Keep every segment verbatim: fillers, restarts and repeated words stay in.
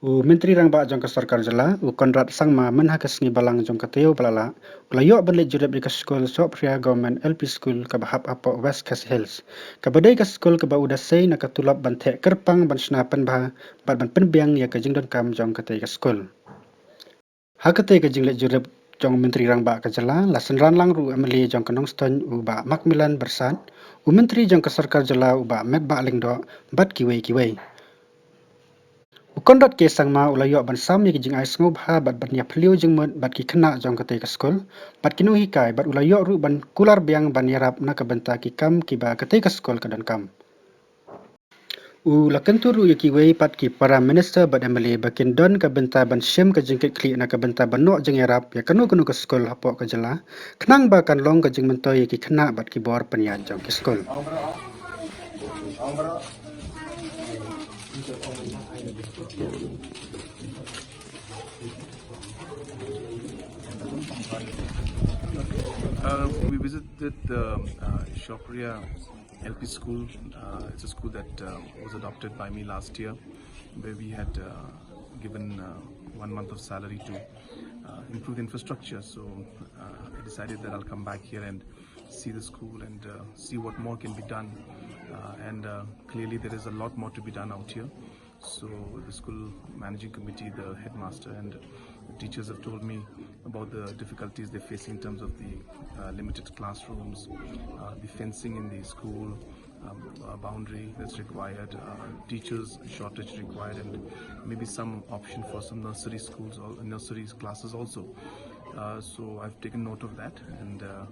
U Myntri Rangbah jong ka Sorkar Jylla, u Conrad Sangma, mynha ka sngi Balang jong ka taïew ba la lah, u la ïoh ban leit jurip ïa ka skul Sohphria Government L P School kaba hap hapoh West Khasi Hills, kaba dei ka skul kaba u da sei na ka tulop ban theh kyrpang ban shna pynbha bad ban pynbiang ïa ka jingdonkam jong katei ka skul. Ha katei ka jingleit jurip jong u Myntri Rangbah ka Jylla, la synran lang ruh u M L A jong ka Nongstoiñ, u Bah Macmillan Byrsat, u Myntri jong ka Sorkar Jylla, u Bah Metbah Lyngdoh, bad kiwei kiwei. U Conrad K Sangma u la ïoh ban sam ïa ki jingai sngewbha bad ban ïaphylliew jingmut bad ki khynnah jong katei ka skul bad ki nonghikai, bad u la ïoh ruh ban kular biang ban ïarap na ka bynta ki kam kiba katei ka skul ka donkam. U la kyntu ruh ïa kiwei pat ki para minister bad M L A ba kin don ka bynta ban shim ka jingkitkhlieh na ka bynta ban noh jingïarap ïa kano kano ka skul hapoh ka jylla, khnang ba kan long ka jingmyntoi ïa ki khynnah bad ki bor pynïaid jong ki skul. Uh, we visited the uh, Sohphria L P school. Uh, it's a school that uh, was adopted by me last year, where we had uh, given uh, one month of salary to uh, improve the infrastructure. So uh, I decided that I'll come back here and see the school and uh, see what more can be done. Uh, and uh, clearly, there is a lot more to be done out here. So the school managing committee, the headmaster, and the teachers have told me about the difficulties they face in terms of the uh, limited classrooms, uh, the fencing in the school, um, uh, boundary that's required, uh, teachers shortage required, and maybe some option for some nursery schools or nursery classes also. Uh, so I've taken note of that, and uh,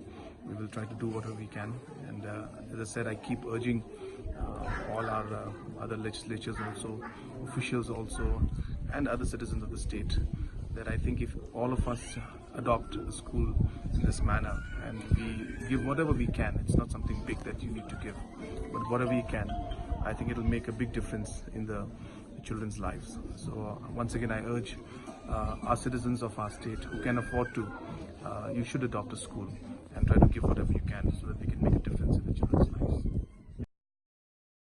we will try to do whatever we can. And uh, as I said, I keep urging uh, all our uh, other legislatures also, officials also, and other citizens of the state, that I think if all of us adopt a school in this manner and we give whatever we can, it's not something big that you need to give, but whatever you can, I think it'll make a big difference in the children's lives. So uh, once again, I urge uh, our citizens of our state who can afford to, uh, you should adopt a school and try to give whatever you can so that we can make a difference in the children's lives.